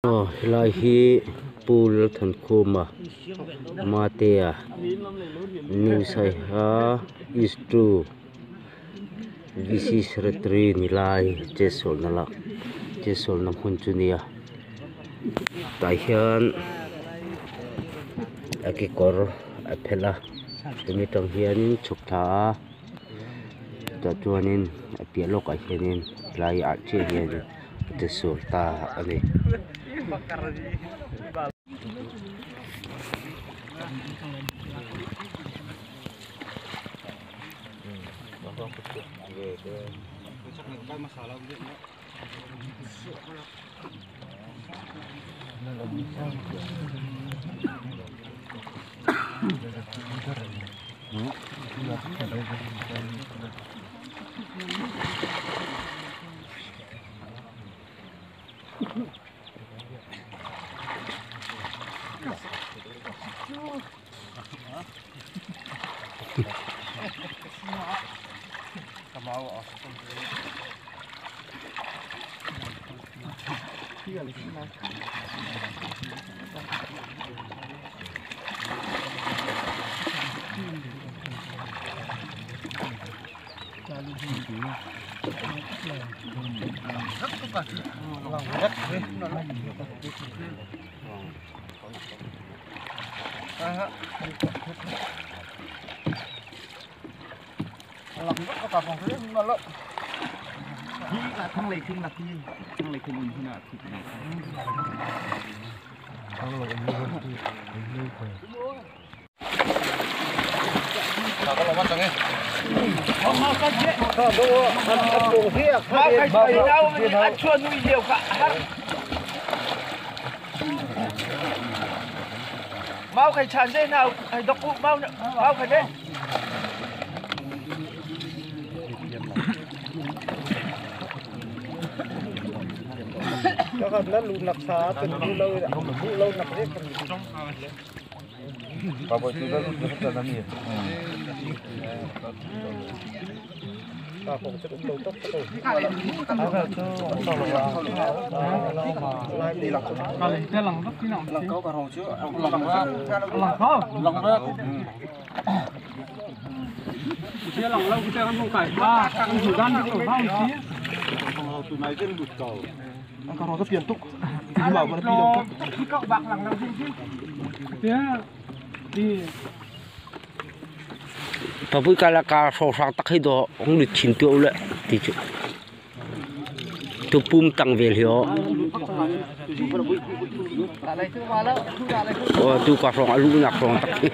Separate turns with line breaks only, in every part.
Aw helai hi Pu Lalthankhuma Matea New Saiha is to V C secretary ni lai chetsualna lah chetsualna hmun chu nia tah hian a kekawr a phelh a chumi tang hianin chhuk thla a tah chuanin a piah lawkah hianin tlai ah chiah hianin a ti sual ta a ni. Papui kala ka hro hrang tak hi do ong lut chin tu le ti chu tu pum tang vel hi o o tu ka hrong alu nak hrong tak hi.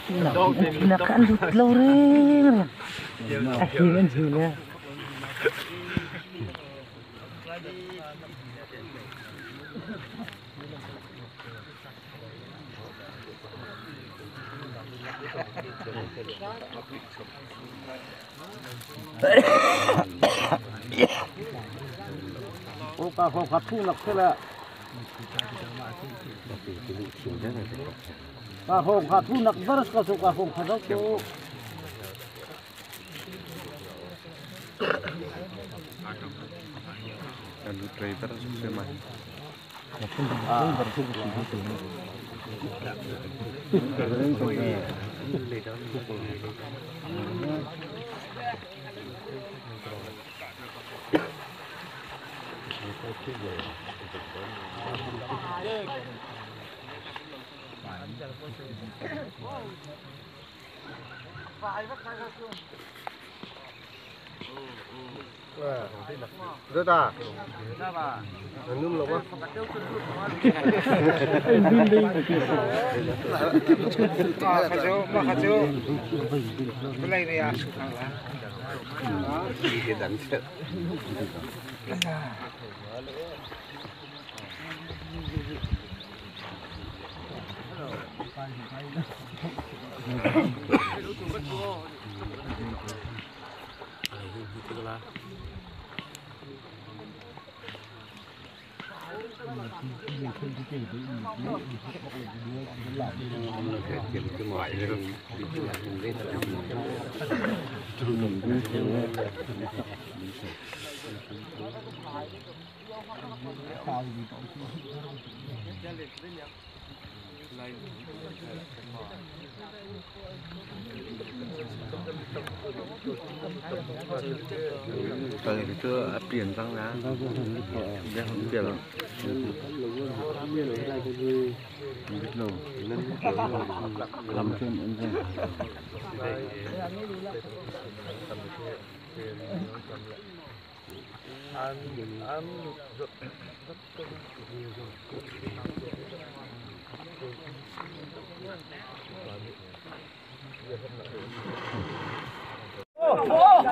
Nak an lut lo reng reng. A him an him le. Ka hong kha thu nak bar ka su ka hong kha dok tu.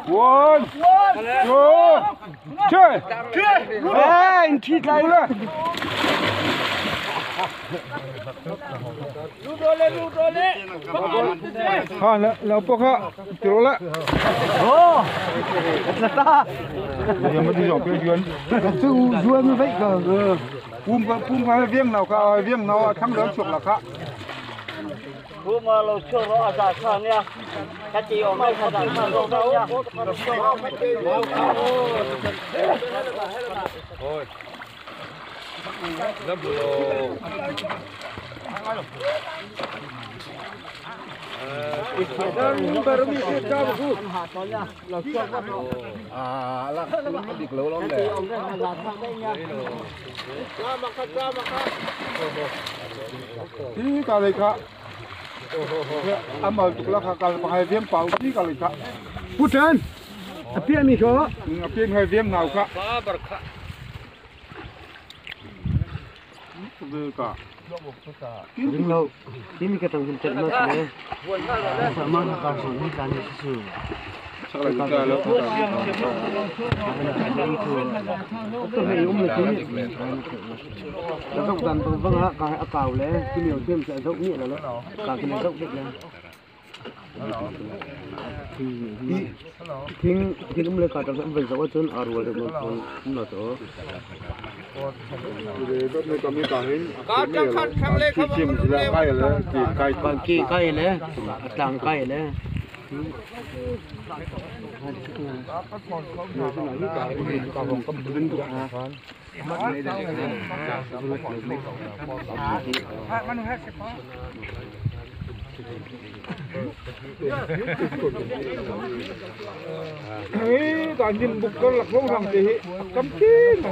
One, two, three. Ê, thi lại luôn. Ha, lão bốc ha, tiểu lại.
Ô, là ta.
Giờ mới đi dọn cái duyên.
Chứ duyên vậy cơ.
Pum cái viêm nào cả, viêm nào thắng lớn chuột là cả.
Pum mà lâu chuột nó ở xa nha. Cái chị ở mấy thằng thằng đâu đâu nha.
Thôi. Năm rồi. À, là việc lâu lắm đấy. Tí cả lấy cả. Ăn mà tục là cả bằng viêm bảo tí cả lấy cả. Bút chân.
Pian mi khó.
Pian hơi viêm nào cả. Cả.
Đúng lâu, tí mình cái thằng hình trận mà sẽ, mà nó còn sống như cái này chứ. Tôi thấy ông là cái nó dốc dần vâng ạ, cái áo lẽ, cái nhiều thêm sẽ dốc nhẹ là nó, cả cái này dốc được này. Thing thing ông lấy cả trong về dốc ở trên ở rồi được một con nó chỗ. Còn kia cây lẽ, tàng cây lẽ.
Ấy, toàn nhìn bục con lạc lông hàng thì cấm chi mà.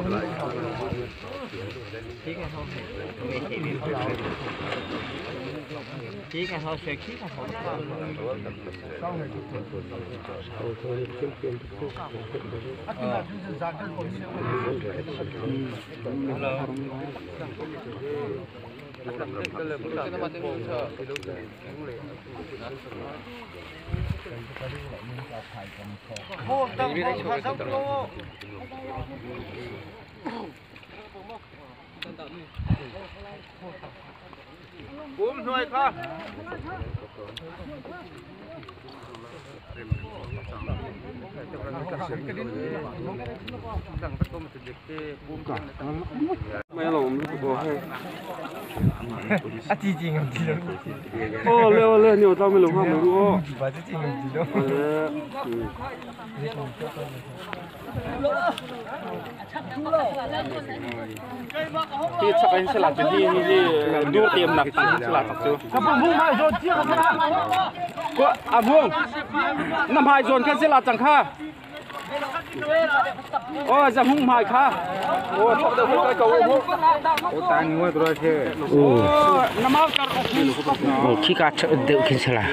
Khi ka deuh khin sala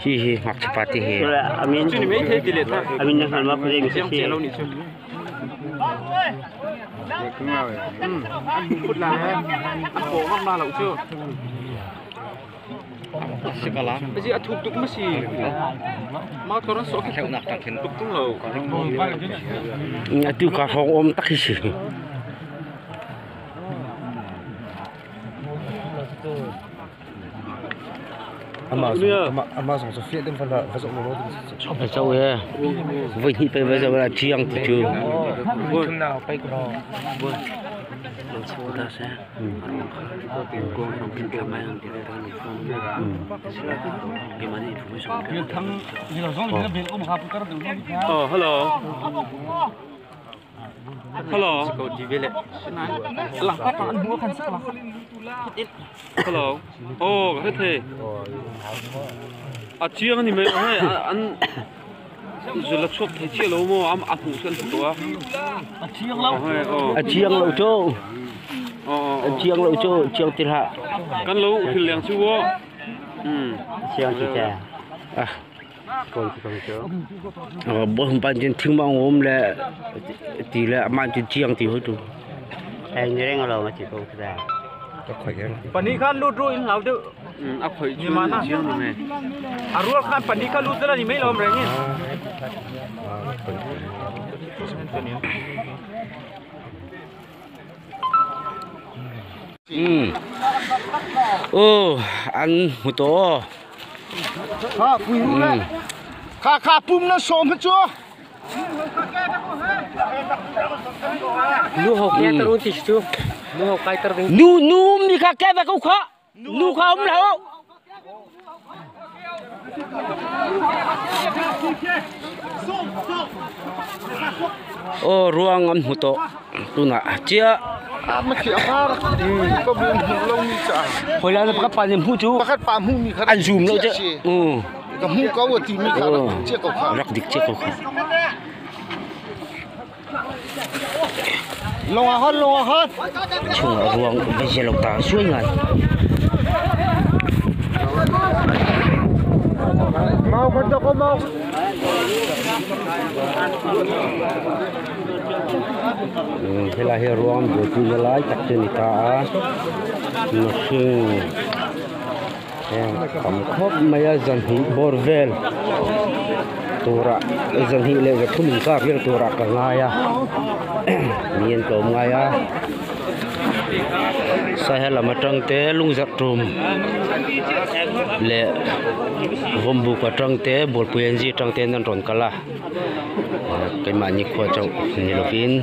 Hi hi ngak chapati hi.
Amin. Amin nang halma pare mi si.
Tu ka thong om tak hi si.
Ama song so fiat dem fan va zo lo
lo zo ye voi hi pe va zo la chiang ti chu
Oh, hello. Hello. Hello. Oh, thế thế. À chiang ni me hai an zula chop thei che lo mo am a hmu chuan to a chiang lo.
A chiang lo chu. A chiang lo chu chiang til ha.
Kan lo thil leng chu wo.
Chiang chi cha. À. Ờ bố không ban trên thing mang ôm lệ tỷ lệ mang trên chiang thì hơi tụ.
Anh nhớ anh lâu mà chỉ có cái
Panikan lu ru in lau tu.
Ap khoi chu chiang ni me.
Arul khan panikan lu tera ni me lom rengin.
Ô ăn một tô.
Ha pui ru le. Kha kha pum na som hết chưa?
Nu học nghe tao thì chưa. Nu học cái tao nu nu mi kha ke va câu kha. Nu kha om lâu. Ô ruang am hmu to tuna chia
mà chỉ pha có biến hmu lâu ni cha.
Hồi là các bạn hmu chú.
Các bạn hmu mi kha.
Ăn zoom lâu chứ. Ừ.
Cái hmu có một tí mi kha chia cầu kha.
Rắc địch chia cầu kha.
Long hết long hết.
Chung ở ruang bây giờ lộc ta suối ngày.
Mau con cho con mau.
Thế là hiện ruang của chú lái chặt trên ta nó sinh cầm khóc mấy dân hỉ borvel tura dân hỉ lệ cái thùng cà phê tura cả ngay à miền tôm ngay à sai hay là mặt trăng té lung giặc trùm lệ vôm bù cả trăng té bột quyền gì trăng té nên tròn cả là cái mà như khoa trong nhiều pin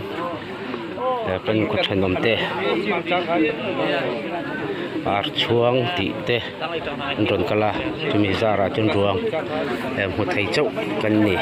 bên cột thành nôm té Ar chhuang tih te an rawn kal a chumi zarah chuan ruang hmu thei chauh kan ni.